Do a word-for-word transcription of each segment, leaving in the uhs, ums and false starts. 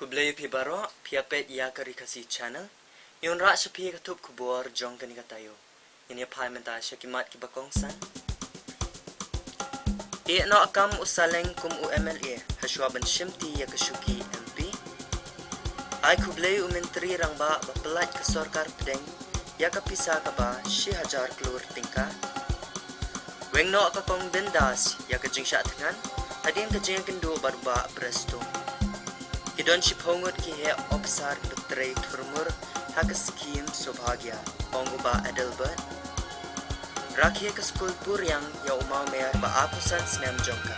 Khublei ïa phi baroh, phi ïa peit ïa ka Ri Khasi Channel. Ngi wanrah sha phi ka thup khubor jong kane ka taïew. Ngin ïa phai mynta sha ki mat kiba kongsan. Ïeh noh kam u Saleng kum u M L A ha shuwa ban shimti ïa ka shuki M P. Ai khublei u Myntri Rangbah ba pyllait ka sorkar pdeng ïa ka pisa kaba shi hajar klur tyngka. Weng noh ka Kong Bindas ïa ka jingshah thngan hadien ka jingïakynduh bad u Bah Prestone. Ki don shiphew ngut ki heh ophisar kiba trei thurmur ha ka skhim Saubhagya, ong u Bah Adelbert. Rakhe ka skul Puriang ïa u Mawmer ba arphew san snem jong ka.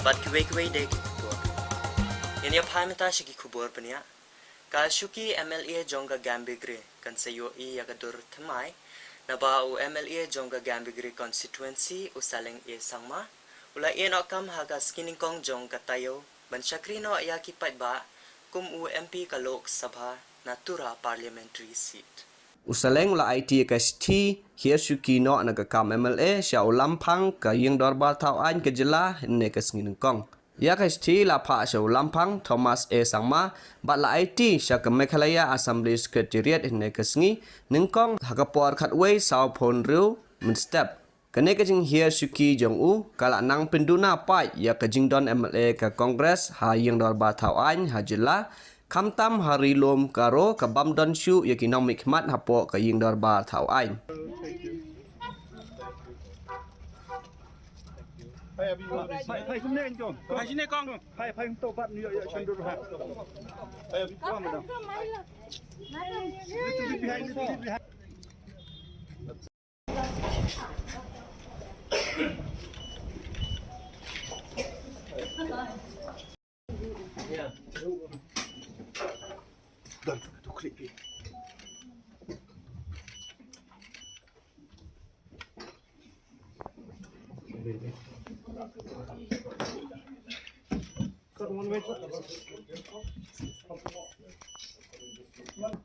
Bad kiwei kiwei de ki khubor. Ngin ïa phai mynta sha ki khubor bniah. Ka shuki M L A jong ka Gambegre kan sa ïohi ïa ka dur thymmai naba u M L A jong ka Gambegre constituency u Saleng A Sangma u la ïeh noh kam ha ka sngi nyngkong jong ka taïew ban shakri noh ïa ki paidbah kum u M P ka Lok Sabha na Tura Parliamentary Seat. U Saleng u la aiti ïa ka shithi hiar shuki noh na ka kam M L A sha u Lamphang ka Ïing Dorbar Thaw Aiñ ka jylla hynne ka sngi nyngkong. Ïa ka shithi la phah sha u Lamphang Thomas A Sangma bad la aiti sha ka Meghalaya Assembly Secretariat hynne ka sngi nyngkong ha ka por khatwei saw phew hynriew mynstep. Kane ka jinghiar shuki jong u ka la nang pynduna paid ïa ka jingdon M L A ka Congress ha Ïing Dorbar Thaw Aiñ ha jylla, khamtam ha Ri Lum Garo ka bym don shuh ïa ki nongmihkhmat hapoh ka Ïing Dorbar Thaw Aiñ.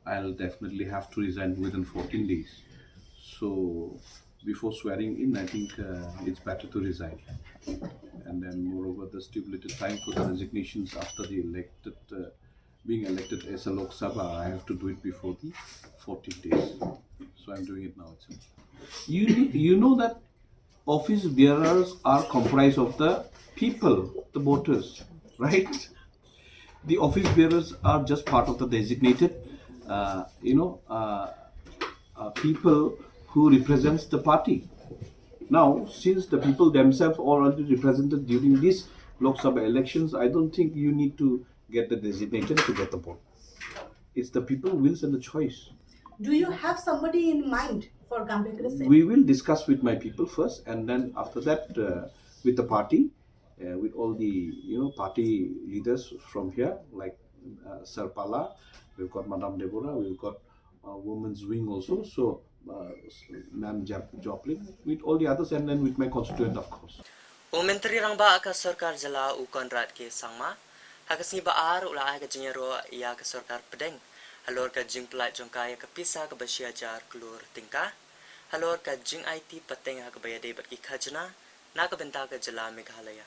I'll definitely have to resign within fourteen days. So before swearing in, I think uh, it's better to resign. And then, moreover, the stipulated time for the resignations after the elected, uh, being elected as a Lok Sabha, I have to do it before the fourteen days. So I'm doing it now itself. You, you know that office bearers are comprised of the people, the voters, right? The office bearers are just part of the designated, uh, you know, uh, uh, people who represents the party. Now, since the people themselves are already represented during these Lok Sabha elections, I don't think you need to get the designation to get the vote. It's the people wills and the choice. Do you have somebody in mind for Gambegre? We will discuss with my people first, and then after that, uh, with the party, uh, with all the, you know, party leaders from here, like uh, Sir Pala, we've got Madame Deborah, we've got uh, women's wing also. So uh, Ma'am Jap- Joplin, with all the others, and then with my constituent, of course. U Myntri Rangbah ka Sorkar Jylla u Conrad K Sangma ha ka sngi ba ar u la ai ka jingïaroh ïa ka Sorkar Pdeng halor ka jingpyllait jong ka ïa ka pisa kaba shi hajar klur tyngka halor ka jingaiti pateng ha kaba ïadei bad ki khajna na ka bynta ka Jylla Meghalaya.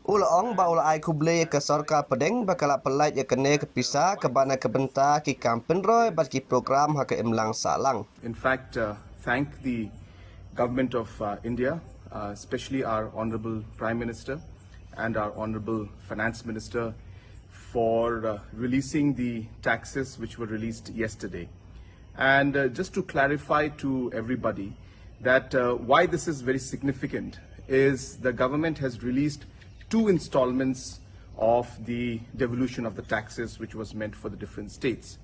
U la ong ba u la ai khublei ïa ka Sorkar Pdeng ba ka la pyllait ïa kane ka pisa kaba na ka bynta ki kam pynroi bad ki prokram ha ka imlang sahlang. In fact, uh, thank the Government of uh, India, uh, especially our Honorable Prime Minister and our Honorable Finance Minister, for uh, releasing the taxes which were released yesterday. And uh, just to clarify to everybody that uh, why this is very significant is the government has released two installments of the devolution of the taxes which was meant for the different states.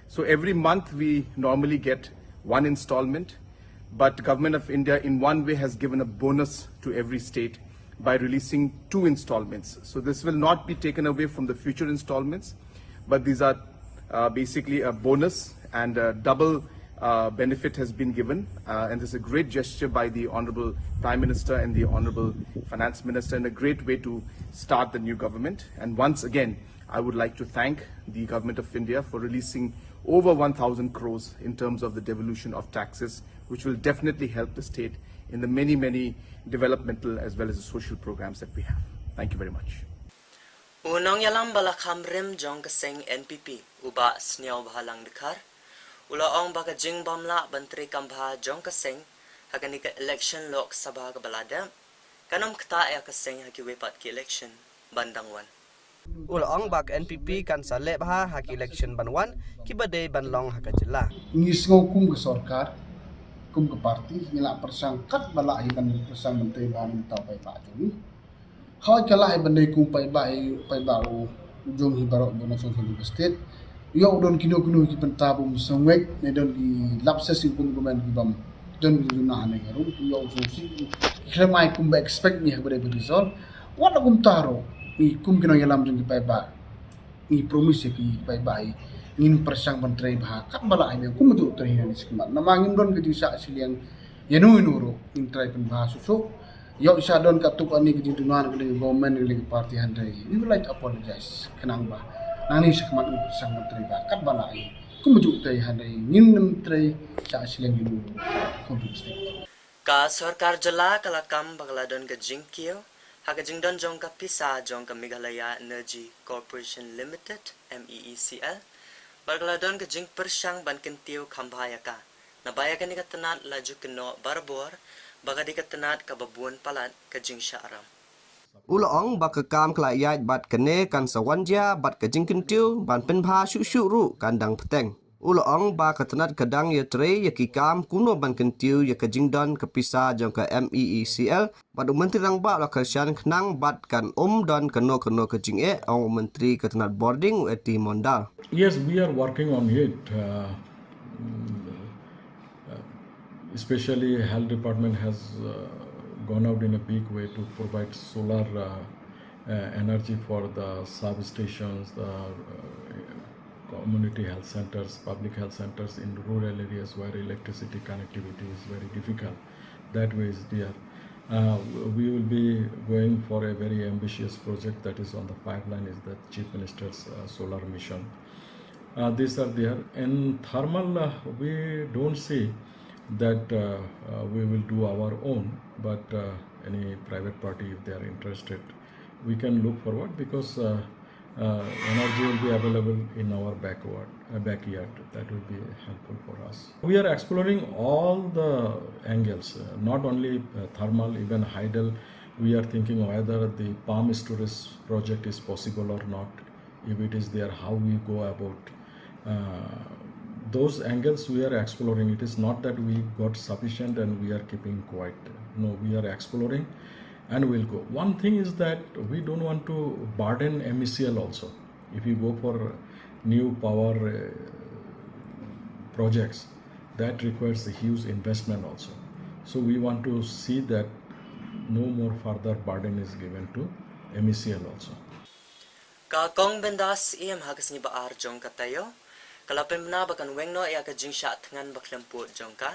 So every month we normally get one installment, but Government of India in one way has given a bonus to every state by releasing two installments. So this will not be taken away from the future installments, but these are uh, basically a bonus and a double uh, benefit has been given, uh, and this is a great gesture by the Honorable Prime Minister and the Honorable Finance Minister, and a great way to start the new government. And once again, I would like to thank the Government of India for releasing over one thousand crores in terms of the devolution of taxes, which will definitely help the state in the many, many developmental as well as the social programs that we have. Thank you very much. U nongïalam ba la kham rim jong ka seng N P P, u Bah Sniawbhalang Dkhar, u la ong ba ka jingbym lah ban trei kam bha jong ka seng ha kane ka election Lok Sabha kaba la dep, kan ym ktah ïa ka seng ha kiwei pat ki election ban dang wan. U la ong ba ka N P P kan sa leh bha ha ki election ban wan, kiba dei ban long ha ka jylla. Ngi sngew kum ka sorkar, kum ka party, ngi lah pyrshang katba lah hi ban pyrshang ban trei bha na ka bynta u paidbah jong ngi. Hooid, ka lah hi ban dei kum u paidbah, u paidbah u jong hi baroh ba na song song ka state. Ïoh u don kino kino ki bynta bym sngewbha, ne don ki lapses ki kum kumne ki bym don ki juna ha ne ka rum, ïoh u sngewsih, ki khlem ai kumba expect ngi ha ba dei ba result. Wat la kumta ruh, ngi kum ki nongïalam jong ki paidbah, ngi promise ïa ki paidbah, ngin pyrshang ban trei bha katba lah hi, kumjuh trei hi shakhmat. Namar ngim don ka jingshah shiliang ïano ïano ruh, ngin trei pynbha shuh shuh. Ïoh sha don katto katne ka jingduna na ka liang government, na ka liang party, hynrei we would like to apologize khnang ba nangne shakhmat ngin pyrshang ban trei bha katba lah hi, kumjuh trei, hynrei ngin ym trei shah shiliang ïano ïano ruh. Ka sorkar jylla ka la kam ba ka la don ka jingkiew ha ka jingdon jong ka pisa jong ka Meghalaya Energy Corporation Limited, M E E C L, bad ka la don ka jingpyrshang ban kyntiew kham bha ïa ka, naba ïa kane ka tnat la ju kynnoh barabor ba ka dei ka tnat kaba bun palat ka jingshah ram. U la ong ba ka kam ka la ïaid bad kane kan sa wan jia, bad ka jingkyntiew ban pynbha shuh shuh ruh kan dang bteng. U la ong ba ka tnat ka dang ïatrei ïa ki kam kumno ban kyntiew ïa ka jingdon ka pisa jong ka M E E C L, bad u Myntri Rangbah u la kyrshan khnang bad kan ym don kano kano ka jingeh, ong u Myntri ka tnat bording, u A T Mondal. Yes, we are working on it. Uh, mm, uh, especially health department has, uh, gone out in a big way to provide solar, uh, uh, energy for the substations, the, uh, community health centers, public health centers in rural areas where electricity connectivity is very difficult. That way is there. Uh, we will be going for a very ambitious project that is on the pipeline, is the Chief Minister's, uh, solar mission. Uh, these are there. In thermal, uh, we don't see that, uh, uh, we will do our own, but, uh, any private party, if they are interested, we can look forward, because, uh, uh, energy will be available in our backward, uh, backyard. That will be helpful for us. We are exploring all the angles, uh, not only, uh, thermal, even hydel. We are thinking whether the pump storage project is possible or not. If it is there, how we go about, uh, those angles we are exploring. It is not that we got sufficient and we are keeping quiet. No, we are exploring and we'll go. One thing is that we don't want to burden M E C L also. If you go for new power, uh, projects, that requires a huge investment also. So we want to see that no more further burden is given to M E C L also. Ka Kong Bindas Syiem ha ka sngi ba ar jong ka taïew ka la pynbna ba kan weng noh ïa ka jingshah thngan ba khlem pud jong ka,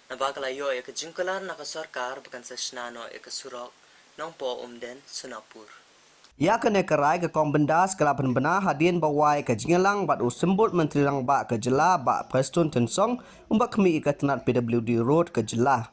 naba ka la ïoh ïa ka jingkular na ka sorkar ba kan sa shna noh ïa ka surok Nongpoh Umden Sonapur. Ïa kane ka rai ka Kong Bindas ka la pynbna hadien ba wai ka jingïalang bad u Symbud Myntri Rangbah ka jylla, Bah Prestone Tynsong, uba khmih ïa ka tnat P W D Road ka jylla.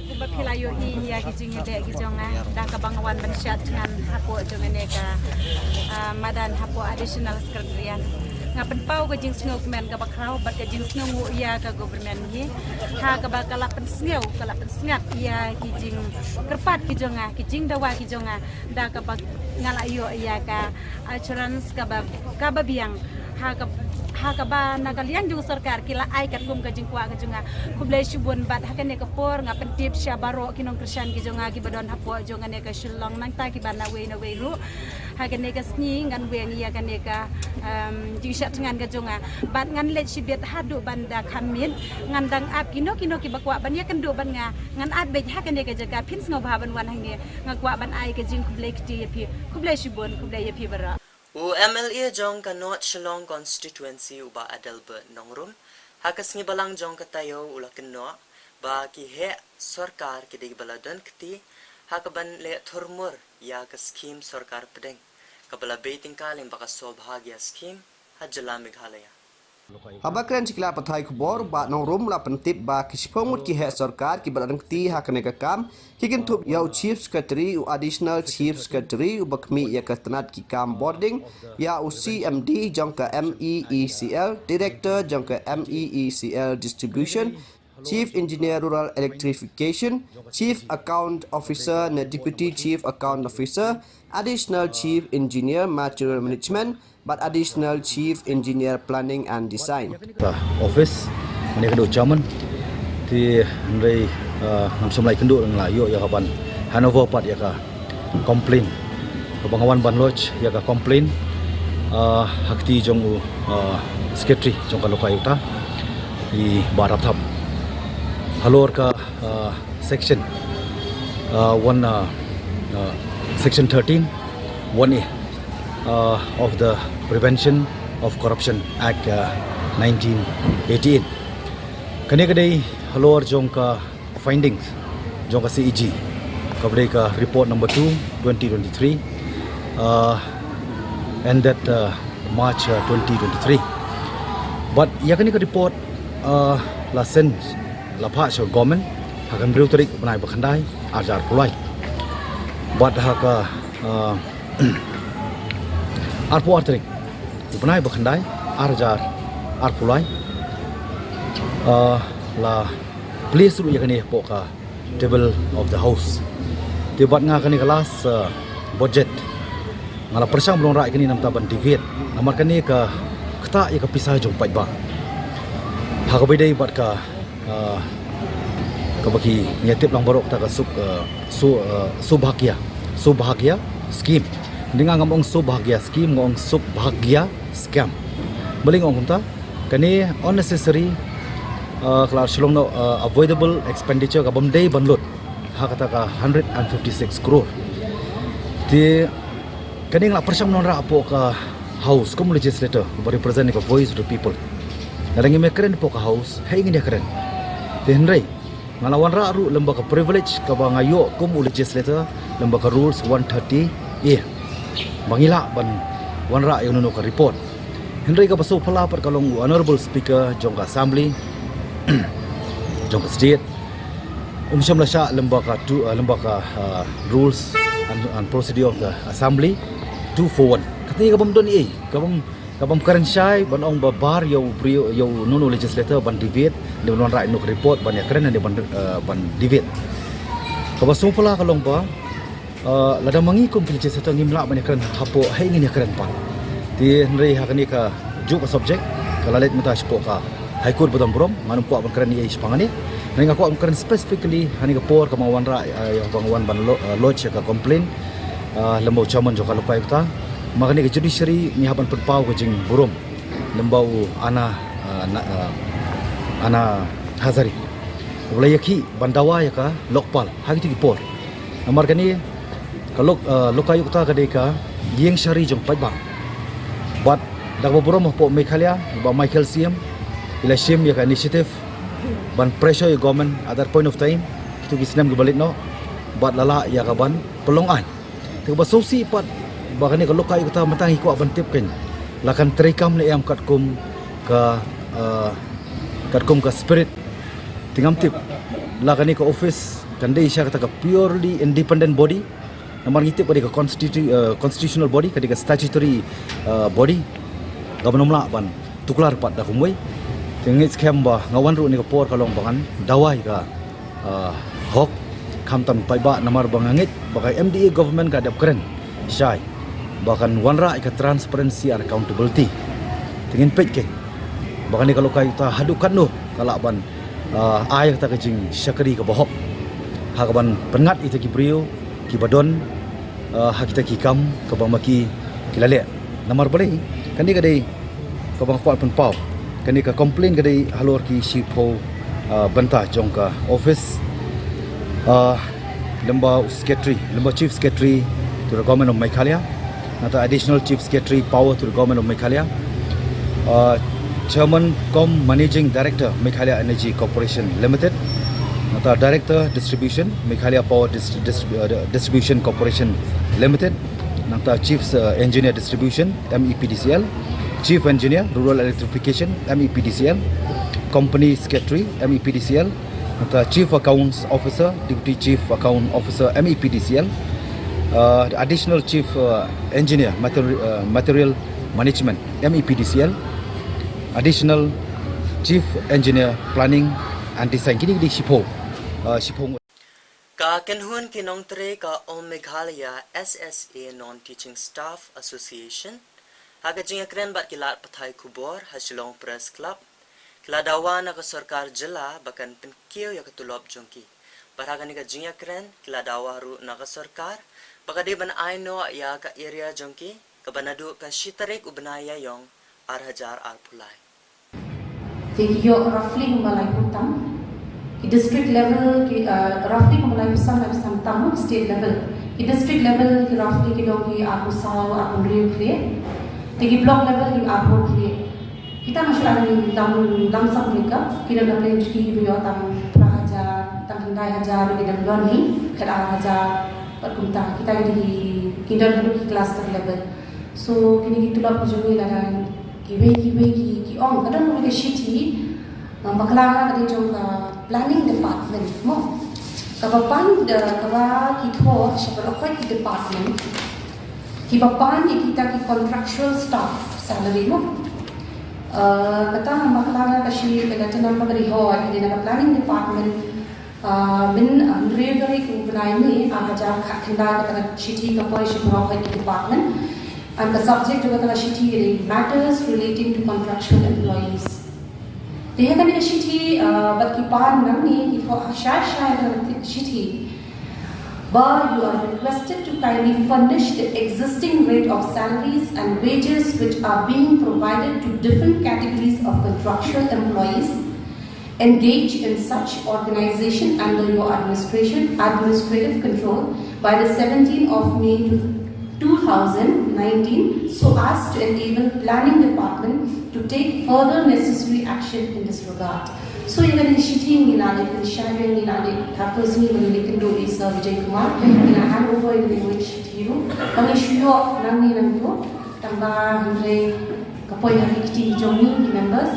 Kumba phi la ïohi ïa ki jingïadei ki jong nga da kaba nga wan ban shad thngan hapoh jong kane ka, ah, madan hapoh Additional Secretariat. Nga pynpaw ka jingsngew kmen kaba khraw bad ka jingsngew nguh ïa ka government hi ha kaba ka la pynsngew, ka la pynsngat ïa ki jingkyrpad ki jong nga, ki jingdawa ki jong nga, da kaba nga la ïoh ïa ka assurance kaba, kaba biang ha ka, Ha kaba na ka liang jong sorkar ki la ai katkum ka jingkwah ka jong nga. Khublei shibun bad ha kane ka por nga pyntip sha baroh ki nongkyrshan ki jong nga kiba don hapoh jong kane ka Shillong nangta kiba na wei na wei ruh. Ha kane ka sngi ngan weng ïa kane ka, um, jingshah thngan ka jong nga. Bad ngan leit shibit haduh ban da kham miet, ngan dang ap kino kino kiba kwah ban ïakynduh bad nga. Ngan ap beit ha kane ka jaka, phin sngewbha ban wan hangne. Nga kwah ban ai ka jingkhublei kti ïa phi. Khublei shibun, khublei ïa phi baroh. U M L A jong ka North Shillong Constituency u Bah Adelbert Nongrum, ha ka sngi balang jong ka taïew u la kynnoh ba ki heh sorkar ki dei kiba la don kti ha kaban leh thurmur ïa ka skhim sorkar pdeng kaba la bei tyngka lyngba ka Saubhagya Scheme ha jylla Meghalaya. Haba kren sha ki lad pathai khubor, Bah Nongrum u la pyntip ba ki shiphew ngut ki heh sorkar kiba la don kti ha kane ka kam ki kynthup ïa u Chief Secretary, u Additional Chief Secretary uba khmih ïa ka tnat ki kam bording, ïa u C M D jong ka M E E C L, Director jong ka M E E C L Distribution, Chief Engineer Rural Electrification, Chief Account Officer ne Deputy Chief Account Officer, Additional Chief Engineer Material Management bad Additional Chief Engineer Planning and Design. Ka office, mynne ka dei u chairman, te hynrei, ah, ngam shym la ïakynduh, nga la ïoh ïa ka ban handover pat ïa ka complaint. Kaba nga wan ban lodge ïa ka complaint, ah, ha kti jong u, ah, secretary jong ka Lokayukta, i Bah Rapthap. Halor ka, ah, section, ah, one, ah, ah, section thirteen, one A, ah, of the Prevention of Corruption Act, ah, nineteen eighty-eight. Kane ka dei halor jong ka findings jong ka C A G, kaba dei ka report number two, twenty twenty-three, uh, ended, uh, March, uh, twenty twenty-three. Bad ïa kane ka report, uh, la send, la phah sha government ha ka hynriew tarik u bnai ba khyndai, ar hajar arphew lai. Bad ha ka, uh, arphew ar tarik u bnai ba khyndai, ar hajar arphew lai, uh, la place ruh ïa kane hapoh ka table of the house. Te bad nga kane ka last, uh, budget, nga la pyrshang ban wanrah ïa kane namar ban deviate, namar kane ka ktah ïa ka pisa jong paidbah. Ha kaba ïadei bad ka, uh, kaba ki ngi tip lang baroh kata ka sub, uh, su, uh, Saubhagya, Saubhagya scheme. Hynrei nga ngam ong Saubhagya scheme, nga ong Saubhagya scam. Balei nga ong kumta? Kane unnecessary, uh, ka la Shillong North, uh, avoidable expenditure kabym dei ban lut ha kata ka hundred and fifty-six crore. Te kane nga la pyrshang ban wanrah hapoh ka House kum u legislator ba represent ïa ka voice of the people. Lada ngim ïakren hapoh ka House, haei ngin ïakren? Te hynrei nga la wanrah ruh lyngba ka privilege kaba nga ïoh kum u legislator lyngba ka rules one thirty A ba ngi lah ban wanrah ïa uno uno ka report. Hynrei kaba sngewphylla pat ka long u honorable speaker jong ka assembly jong ka state um shym la shah lyngba ka tu, uh, lyngba ka, uh, rules and, and procedure of the assembly two four one. Kata ka bym don ei, ka bym, ka bym kren shai ban ong ba bar ïa u briew, ïa uno uno legislator ban deviate, ne ban wanrah ïa uno ka report ban ïakren ne ban, uh, ban deviate. Kaba sngewphylla ka long ba, uh, lada ma ngi kum ki legislator ngim lah ban ïakren hapoh, haei ngin ïakren pat? Te hynrei ha kane ka juh ka subject ka la leit mynta shapoh ka High Court ba don burom, ngam kwah ban kren ei ei shaphang kane. Hynrei nga kwah ban kren specifically ha kane ka por kaba nga wanrah, uh, ïa kaba nga wan ban lo-, uh, lodge ïa ka complaint, uh, lyngba u chairman jong ka Lokayukta. Namar kane ka judiciary ngi hap ban pynpaw ka jingburom lyngba u Ana, uh, na, uh, Ana Hazari, u la ïakhih ban dawa ïa ka Lokpal ha kito ki por. Namar kane ka Lok, uh, Lokayukta ka dei ka ïing shari jong paidbah. Bad da kaba burom hapoh Meghalaya, Bah Michael C M i la shim ïa ka initiative ban pressure ïa government at that point of time, kito ki snem kiba leit noh, bad la lah ïa ka ban pynlong aiñ. Te kaba sngewsih pat ba kane ka Lokayukta mynta ngi kwah ban tip kein la kan treikam ne em katkum ka, uh, katkum ka spirit. Te ngam tip la kane ka office kan dei sha kata ka purely independent body. Namar ngi tip ka dei ka constitu-, uh, constitutional body, ka dei ka statutory, uh, body. Kaba nym lah ban tuklar pat da kumwei. Te ngeit skhem ba nga wan ruh kane ka por ka long ba ngan dawa ïa ka, uh, hok khamtam paidbah, namar ba nga ngeit ba ka M D A government ka dep kren shai ba kan wanrah ïa ka transparency and accountability. Te ngin peit kein Ba kane ka lokaita haduh katno ka lah ban, ah, ai kata ka jingshakri kaba hok ha kaban pynngat ita ki briew kiba don, ah, ha kita ki kam kaba ma ki ki la leh. Namar balei, kane ka dei kaba nga kwah pynpaw, kane ka complain ka dei halor ki shiphew, ah, bynta jong ka office. Ah, lyngba u secretary, lyngba chief secretary to the government of Meghalaya, nangta additional chief secretary power to the government of Meghalaya, ah, chairman cum managing director Meghalaya Energy Corporation Limited, nangta director distribution Meghalaya Power Dis- Dis- ah, Distribution Corporation Limited, nangta chief, ah, engineer distribution, M E P D C L, chief engineer rural electrification, M E P D C L, company secretary, M E P D C L, nangta chief accounts officer, deputy chief account officer, M E P D C L, uh, additional chief, uh, engineer, materi- uh, material management, M E P D C L, additional chief engineer planning and design. Kine ki dei shiphew, uh, shiphew. Ka kynhun ki nongtrei ka All Meghalaya S S A Non-Teaching Staff Association, ha ka jingïakren bad ki lad pathai khubor ha Shillong Press Club, ki la dawa na ka sorkar jylla ba kan pynkiew ïa ka tulop jong ki. Bad ha kane ka jingïakren ki la dawa ruh na ka sorkar ba ka dei ban ai noh ïa ka arrear jong ki kaba naduh ka shi tarik u bnai Ïaïong ar hajar arphew lai. Te ki ïoh roughly kumba laiphew tam. Ki district level ki, uh, roughly kumba laiphew san, laiphew san tam, state level. Ki district level ki roughly ki long ki arphew saw, arphew hynriew khlieh. Te ki block level ki arphew khlieh. Kita nga shu ai lam, lam sap mereka, ki don na pdeng jong ki ba ïoh tang phra hajar, tang khyndai hajar, ki don don hi, khat ar hajar, bad kumta. Kita ki, ki don haduh ki cluster level. So, kine ki tulop ki jong ngi lada kiwei kiwei ki, ki ong, ka don kawei ka shithi, um, bakla nga ka dei jong ka planning department, mo. Kaba pan, uh, kaba ki thoh sha baroh ki department, kiba pan ïa kita ki contractual staff salary, mo. Uh, kata nga bakla nga ka shithi ka dei tang ba ka dei hoi, ka dei na ka planning department, uh, mynhynriew tarik u bnai May ar hajar khatkhyndai, kata ka shithi ka poi sha baroh ki department. And ka subject jong kata ka shithi ka dei matters relating to contractual employees. Te ïa kane ka shithi, uh, bad ki pan nangne ki thoh ha shai shai kata ka shithi. Ba, you are requested to kindly furnish the existing rate of salaries and wages which are being provided to different categories of contractual employees engaged in such organization under your administration, administrative control by the seventeenth of May two thousand nineteen, so as to enable planning department to take further necessary action in this regard. So, ïa kane ka shithi ngi la leit pynshai, ngi la leit, kata ka sngi ba ngi leit kynduh ïa i Sir Vijay Kumar, ngi la hand over ïa kane ka shithi ruh, ba ngi shu ïoh nangne nangto, tang ba hynrei ka poi ha ki kti jong ngi ki members,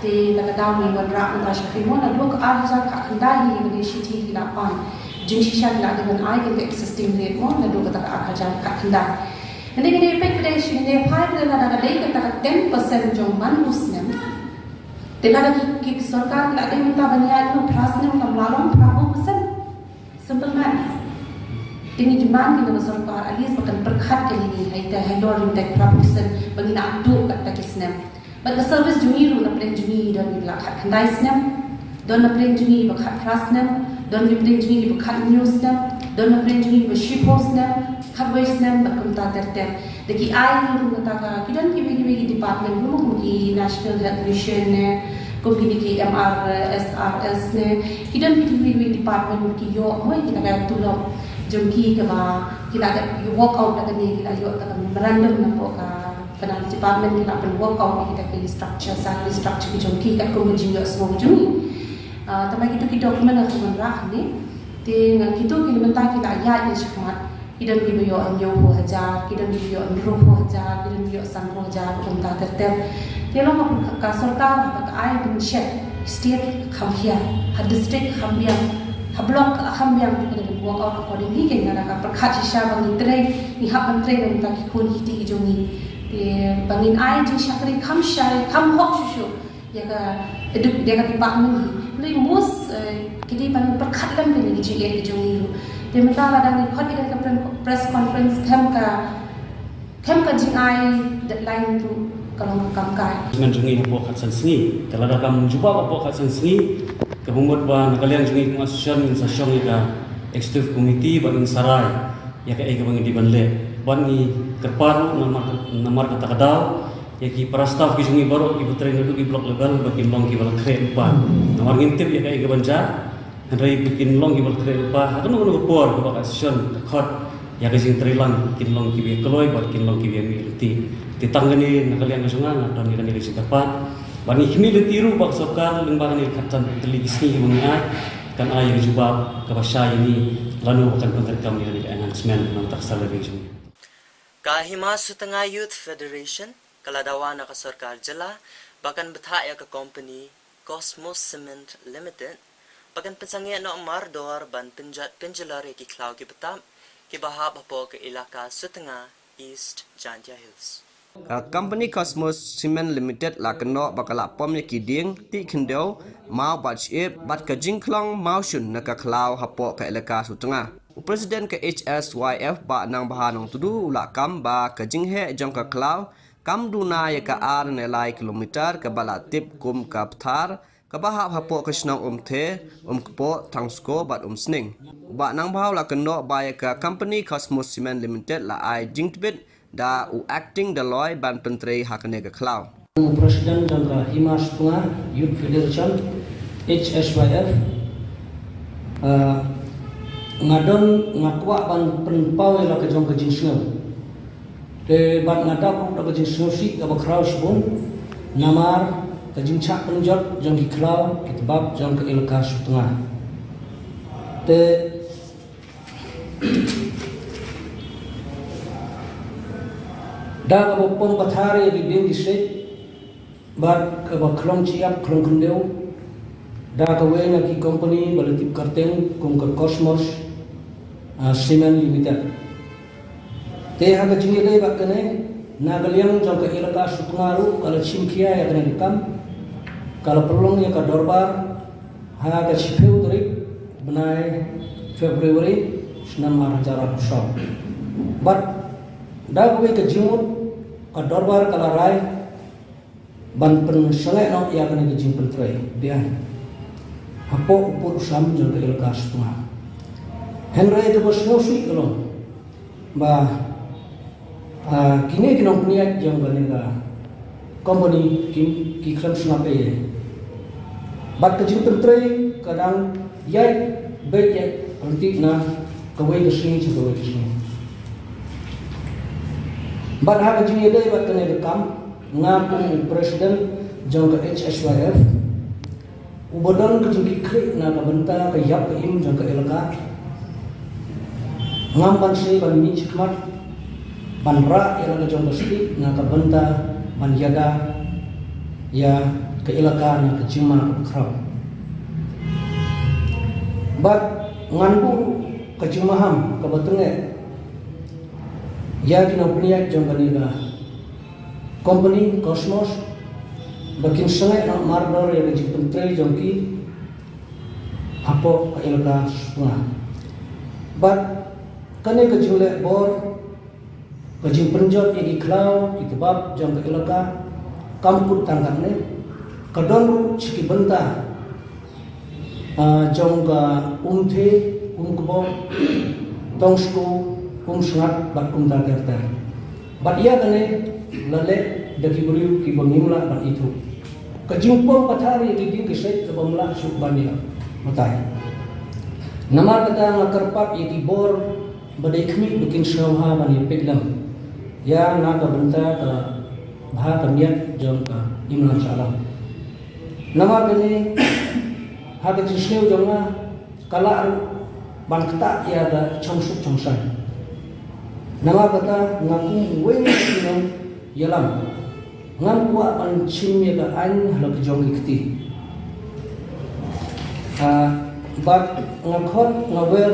te la ka daw ngi wanrah mynta sha phi mo, naduh ka ar hajar khatkhyndai hi ïa kane ka shithi ki la pan. Jingshisha ki la dei ban ai kane ka existing rate mo, naduh kata ka ar hajar khatkhyndai. Hynrei ngi dei peit pdeng shi ngi dei phai pdeng lada ka dei kata ka ten percent jong man u snem. Te lada ki, ki sorkar ki la dei mynta ban ïaid noh phra snem, kam lah long phra phew percent. Simple maths. Te ngi demand ki na ka sorkar at least ba kan pyrkhat ïa ngi, ha ita, ha ita ruh ïa phra phew percent ba ngin ïa duh kata ki snem. Bad ka service jong ngi ruh na pdeng jong ngi don kiba la khatkhyndai snem, don na pdeng jong ngi ba khatphra snem, don na pdeng jong ngi ba khathynñiew snem, don na pdeng jong ngi ba shiphew snem, khatwei snem bad kumta ter ter. Da ki ai ruh kata ka, ki don kiwei kiwei ki department ruh, kum ki National Health Mission ne, kum kine ki M R S R S ne, ki don kiwei kiwei ki department ki ïoh mo ïa kita ka tulop jong ki kaba ki la dep work out da kane, ki la ïoh da ka memorandum na ka Finance Department, ki la pynwork out ïa kita ki structure, salary structure ki jong ki katkum ka jingïohsngew jong ngi. Ah, tangba kito ki document nga shu wanrah hangne. Te nga, kito ki mynta ki la ïaid shakhmat. Ki don kiba ïoh hynñiewphew hajar, ki don kiba ïoh hynriewphew hajar, ki don kiba ïoh sanphew hajar, kumta ter ter. Te long ka, ka sorkar haba ka ai ban shet, state kham khia, ha district kham biang, ha block kham biang, te ka dei ban work out accordingly. Kein nga da ka pyrkhat shisha ba ngi trei, ngi hap ban trei na ka bynta ki khun ki kti ki jong ngi. Te ba ngin ai jingshakri kham shai, kham hok shuh shuh ïa ka edu-, ïa ka department hi. Balei most, eh, ki dei ban pyrkhat lem kine ki jingeh ki jong ngi ruh. Te mynta lada ngi khot ïa ka pre-, press conference khlem ka, khlem ka jingai deadline ruh, Ka long ka kam kai. Management jong ngi hapoh khatsan sngi. Te lada kam jubab hapoh khatsan sngi, kaba mut ba na ka liang jong ngi kum association ngin sa shong ïa ka executive committee bad ngin sa rai ïa kaei kaba ngi dei ban leh. Bad ngi kyrpad ruh namar, namar kata ka daw ïa ki para staff ki jong ngi baroh kiba trei naduh ki block level ba kin long kiba la khreh lypa. Namar ngim tip ïa kaei kaban jia. Hynrei ba kin long kiba la khreh lypa, ha kano kano ka por kaba ka association ka khot ïa ka jingtreilang, kin long kiba ïa kloi bad kin long kiba ïa mih lynti. Te tang kane na ka liang ka jong nga, nga don ïa kane ka jingkyrpad. Bad ngi khmih lynti ruh ba ka sorkar lyngba kane ka khatsan tylli ki sngi kiba ngi ai, kan ai ïa ka jubab kaba shai ïa ngi lano ba kan pyntreikam ïa kane ka enhancement na ka bynta ka salary ka jong ngi. Ka Hima Sutnga Youth Federation ka la dawa na ka sorkar jylla ba kan bthah ïa ka company Cosmos Cement Limited ba kan pynsangeh noh mardor ban pynjot pynjulor ïa ki khlaw ki btap kiba hap hapoh ka ilaka Sutnga, East Jaintia Hills. Ka company Cosmos Cement Limited la kynnoh ba ka la pom ïa ki dieng tih khyndew, maw bad shyiap bad ka jingkhlong mawshun na ka khlaw hapoh ka ilaka Sutnga. U President ka H S Y F Bah Nangbha Nongtdu u la kam ba ka jingheh jong ka khlaw kam duna ïa ka ar ne lai kilometer kaba la tip kum ka Pthar, kaba hap hapoh ka shnong Umthe, Umkpoh, Thangsko bad Umsning. Bah Nangbha u la kynnoh ba ïa ka company Cosmos Cement Limited la ai jingtbit da u acting da loi ban pyntrei ha kane ka khlaw. U President jong ka Hima Sutnga Youth Federation, H S Y F, ah, nga don, nga kwah ban pynpaw ïa la ka jong ka jingsngew. Te bad nga dap da ka jingsngewsih kaba khraw shibun namar ka jingshah pynjot jong ki khlaw ki tbab jong ka ilaka Sutnga. Te da kaba pom pathar ïa ki dieng ki siej bad kaba khlong shyiap khlong khyndew da kawei na ki company ba la tip kyrteng kum ka Cosmos, ah, Cement Limited. Te ha ka jingïadei bad kane, na ka liang jong ka ilaka Sutnga ruh ka la shim khia ïa kane ka kam, ka la pynlong ïa ka dorbar ha ka shiphew tarik bnai February snem ar hajar arphew saw. Bad da kawei ka jingmut ka dorbar ka la rai ban pynsangeh noh ïa kane ka jingpyntrei biang hapoh u pud u sam jong ka ilaka Sutnga. Hynrei kaba sngewsih ka long ba, ah, kine ki nongpynïaid jong kane ka company ki, ki khlem sngap ei ei. Bad ka jingpyntrei ka dang ïaid beit ïaid ryntih na kawei ka sngi sha kawei ka sngi. Bad ha ka jingïadei bad kane ka kam, nga kum u president jong ka H S Y F, uba don ka jingkitkhlieh na ka bynta ka ïap ka im jong ka ilaka, ngam ban sei ban mih shakhmat ban rah ïa la ka jong ka stieh na ka bynta ban ïada ïa ka ilaka na ka jingma kaba khraw. Bad ngan buh ka jingmaham kaba tyngeh ïa ki nongpynïaid jong kane ka company Cosmos ba kin sangeh noh mardor ïa ka jingpyntrei jong ki hapoh ka ilaka Sutnga. Bad kane ka jingleh bor, ka jingpynjot ïa ki khlaw ki tbab jong ka ilaka kam kut tang katne, ka don ruh sha ki bynta, ah, jong ka Umthe, Umkpoh, Thangsko, Umshngat bad kumta ter ter. Bad ïa kane la leh da ki briew kiba ngim lah ban ithuh. Ka jingpom pathar ïa ki dieng ki siej kaba ym lah shuh ban ïa batai. Namar kata nga kyrpad ïa ki bor ba dei khmih ba kin sngewbha ban ïa peit lem ïa na ka bynta ka bha ka miat jong ka imlang sahlang. Namar kane ha ka jingsngew jong nga ka lah ruh ban ktah ïa ka chongsuk chongsaiñ. Namar kata nga kum uwei na ki nongïalam ngam kwah ban shim ïa ka aiñ ha la ka jong ki kti. Ah, bad nga khot nga wer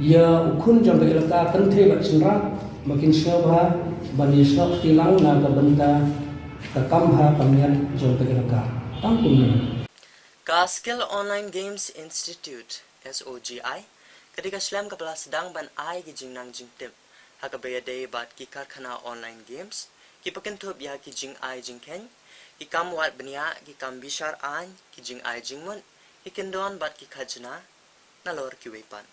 ïa u khun jong ka ilaka kynthei bad shynrang ba kin sngewbha ban ïasnoh kti lang na ka bynta ka kam bha ka miat jong ka ilaka. Tang kumne. Ka Skill Online Games Institute, S O G I, ka dei ka shlem kaba la sdang ban ai ki jingnang jingtip ha kaba ïadei bad ki karkhana online games, Ki ba kynthup ïa ki jingai jingkheiñ, ki kam wad bniah, ki kam bishar aiñ, ki jingai jingmut, ki kyndon bad ki khajna, nalor kiwei pat.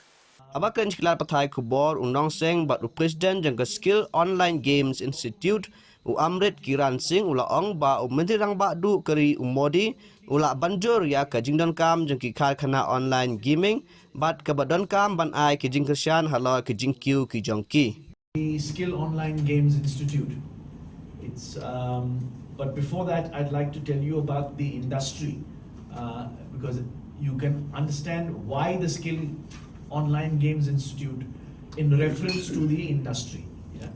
Haba kren sha ki lad pathai khubor, u nongseng bad u president jong ka Skill Online Games Institute, u Amrit Kiran Singh, u la ong ba u Myntri Rangbah Duh ka ri, u Modi, u la ban jur ïa ka jingdonkam jong ki karkhana online gaming bad kaba donkam ban ai ki jingkyrshan halor ki jingkiew ki jong ki. The Skill Online Games Institute. It's um, but before that, I'd like to tell you about the industry, uh, because you can understand why the Skill Online Games Institute in reference to the industry. Yeah.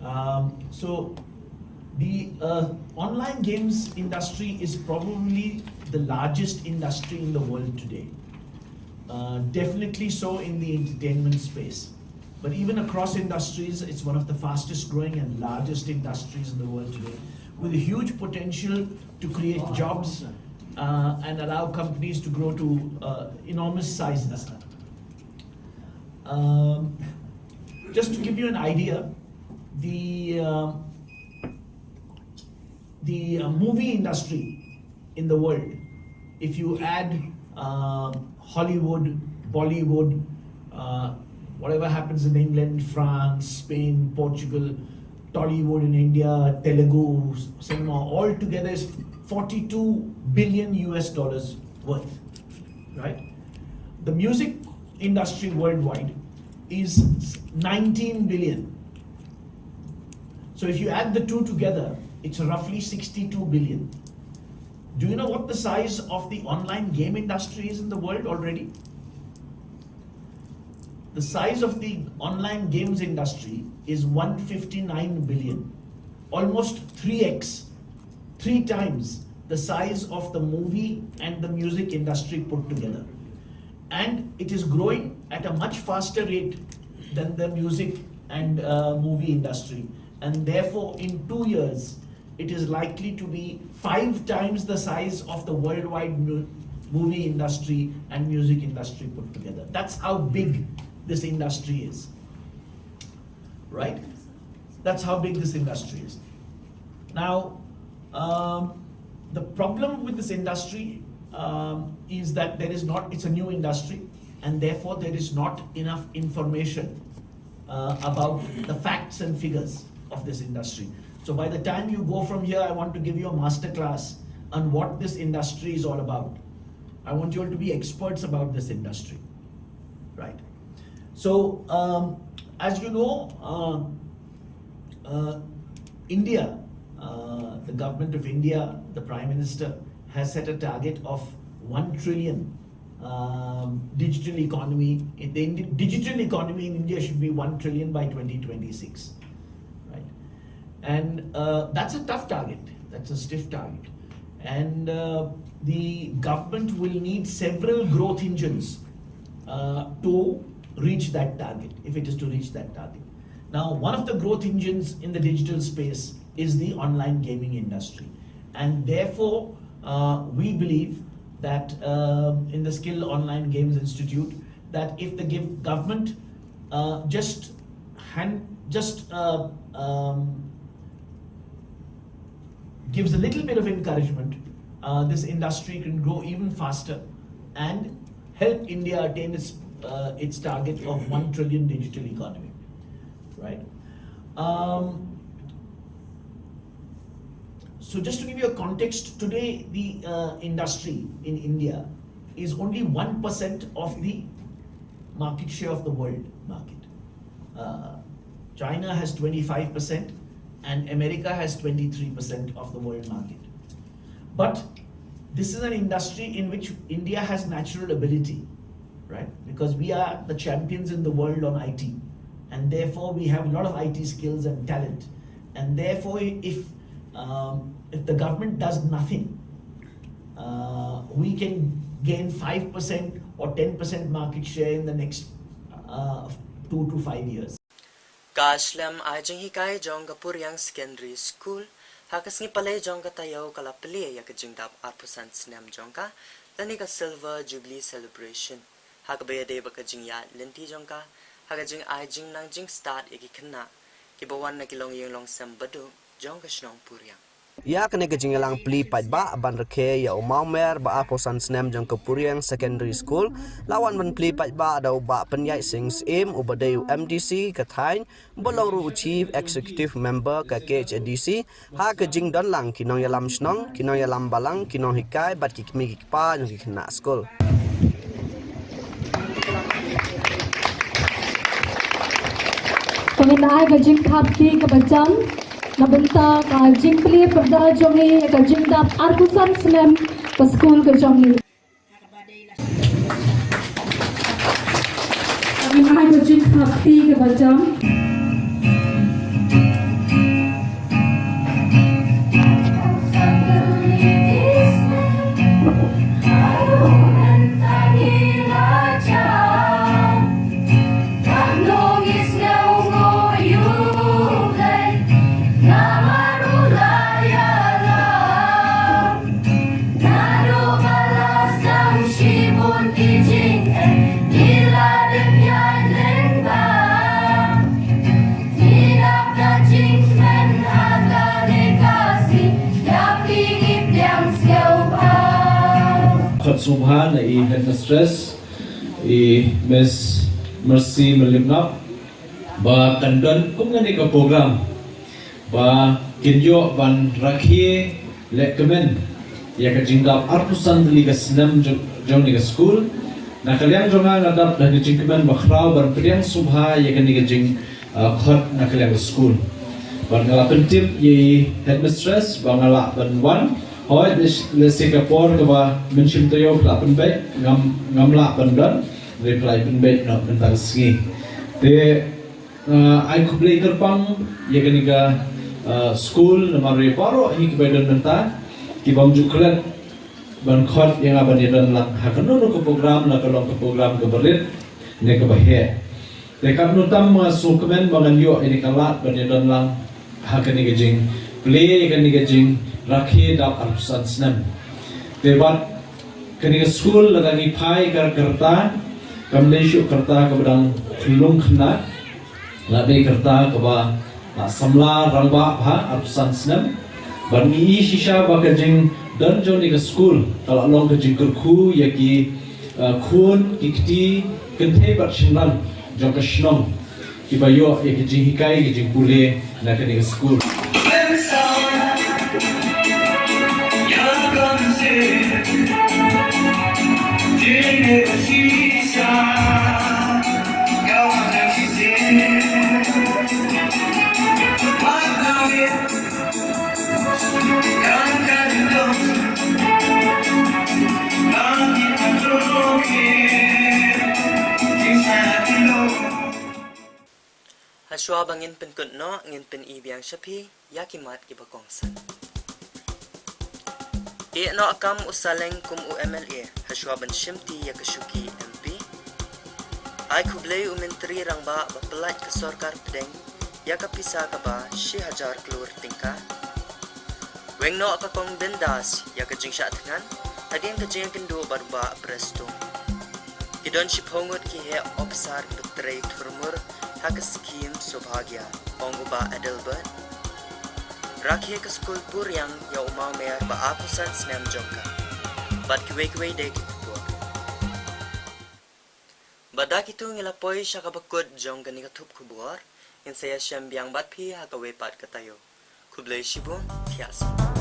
Um, so the uh, online games industry is probably the largest industry in the world today. Uh, definitely so in the entertainment space. But even across industries, it's one of the fastest growing and largest industries in the world today, with a huge potential to create jobs uh, and allow companies to grow to uh, enormous sizes. Um, just to give you an idea, the uh, the uh, movie industry in the world, if you add uh, Hollywood, Bollywood, uh, whatever happens in England, France, Spain, Portugal, Tollywood in India, Telugu cinema, all together is forty-two billion U S dollars worth, right? The music industry worldwide is nineteen billion. So if you add the two together, it's roughly sixty-two billion. Do you know what the size of the online game industry is in the world already? The size of the online games industry is one fifty-nine billion, almost three x, three times the size of the movie and the music industry put together. And it is growing at a much faster rate than the music and uh, movie industry. And therefore, in two years, it is likely to be five times the size of the worldwide mu- movie industry and music industry put together. That's how big this industry is. Right? That's how big this industry is. Now, um, the problem with this industry um, is that there is not, it's a new industry, and therefore there is not enough information uh, about the facts and figures of this industry. So by the time you go from here, I want to give you a masterclass on what this industry is all about. I want you all to be experts about this industry, right? So, um, as you know, uh, uh, India, uh, the government of India, the Prime Minister has set a target of one trillion um, digital economy. In the Indi- digital economy in India should be one trillion by twenty twenty-six, right? And uh, that's a tough target. That's a stiff target. And uh, the government will need several growth engines uh, to reach that target, if it is to reach that target. Now, one of the growth engines in the digital space is the online gaming industry. And therefore, uh, we believe that uh, in the Skill Online Games Institute, that if the give government uh, just hand, just uh, um, gives a little bit of encouragement, uh, this industry can grow even faster and help India attain its uh, its target of one trillion digital economy, right? Um, so just to give you a context, today the uh, industry in India is only one percent of the market share of the world market. Uh, China has twenty-five percent and America has twenty-three percent of the world market. But this is an industry in which India has natural ability, right? Because we are the champions in the world on I T, and therefore we have a lot of I T skills and talent. And therefore, if um, if the government does nothing, uh, we can gain five percent or ten percent market share in the next uh, two to five years. Ka shlem ai jinghikai jong ka Puriang Secondary School ha ka sngi Palei jong ka taïew ka la plie ïa ka jingdap arphew san snem jong ka, lane ka Silver Jubilee Celebration, ha kaba ïadei bad ka jingïaid lynti jong ka ha ka jingai jingnang jingstad ïa ki khynnah kiba wan na ki longïing longsem baduk jong ka shnong Puriang. Ïa kane ka jingïalang plie paidbah ban rakhe ïa u mawmer ba arphew san snem jong ka Puriang Secondary School, la wan ban plie paidbah da u Bah Pynïaid Sing Syiem, uba dei u M D C ka thaiñ, ba long ruh u Chief Executive Member ka K H A D C, ha ka jingdon lang ki nongïalam shnong, ki nongïalam balang, ki nonghikai bad ki kmie ki kpa jong ki khynnah skul. Te ngin ai ka jingthap kti kaba jam na bynta ka jingplie pyrda jong ngi ïa ka jingdap arphew san snem ka skul ka jong ngi. Ngin ai ka jingthap kti kaba jam. Naduh ba la sdang shibun ki jingeh, ngi la dep ïaid lyngba. Ngi dap da jingkmen ha kane ka sngi, ïa phi ngi pdiang sngewbha. Khot sngewbha na i headmistress, i Miss Mercy Mylliemngap, ba kan don kum kane ka program ba kin ïoh ban rakhe lehkmen ïa ka jingdap arphew san tylli ka snem jong, jong kane ka skul. Na ka liang jong nga, nga dap da ka jingkmen bakhraw ban pdiang sngewbha ïa kane ka jing, ah, khot na ka liang ka skul. Bad nga la pyntip ïa i headmistress ba nga lah ban wan. Hooid, lehse ka por kaba mynshwa mynta ïoh phi la pynbeit, ngam, ngam lah ban don. Reply pynbeit noh mynta ka sngi. Te, ah, ai khublei kyrpang ïa kane ka, ah, skul namar ïa baroh hi kiba don mynta ki bym ju klet ban khot ïa nga ban ïadon lang ha kano kano ka program, la ka long ka program kaba rit ne kaba heh. Te katno tam nga sngewkmen ba ngan ïoh ïa kane ka lad ban ïadon lang ha kane ka jingplie, kane ka jingrakhe dap arphew san snem. Te bad kane ka skul, lada ngi phai ka, ka rta, kam dei shuh ka rta kaba dang khyllung khynnah, la dei ka rta kaba la samla rangbah bha arphew san snem. Bad ngi i shisha ba ka jingdon jong kane ka skul ka la long ka jingkyrkhu ïa ki, uh, khun, ki kti, kynthei bad shynrang jong ka shnong, kiba ïoh ïa ka jinghikai, ka jingpule na kane ka skul. Hashwa ba ngin pynkut noh, ngin pyni biang sha phi ïa ki mat kiba kongsan. Ïeh noh kam u Saleng kum u M L A hashwa ban shimti ïa ka shuki M P. Ai khublei u Myntri Rangbah ba pyllait ka sorkar pdeng ïa ka pisa kaba shi hajar klur tyngka. Weng noh ka kong Bindas ïa ka jingshah thngan hadien ka jingïakynduh bad u Bah Prestone. Ki don shiphew ngut ki heh ophisar kiba trei thurmur ha ka skhim Saubhagya, ong u Bah Adelbert. Rakhe ka skul Puriang ïa u mawmer ba arphew san snem jong ka, bad kiwei kiwei de ki khubor. Bad da kitu ngi la poi sha kaba kut jong kane ka thup khubor. Ngin sa ïashem biang bad phi ha kawei pat ka taïew. Khublei shibun, thiah sngewbha.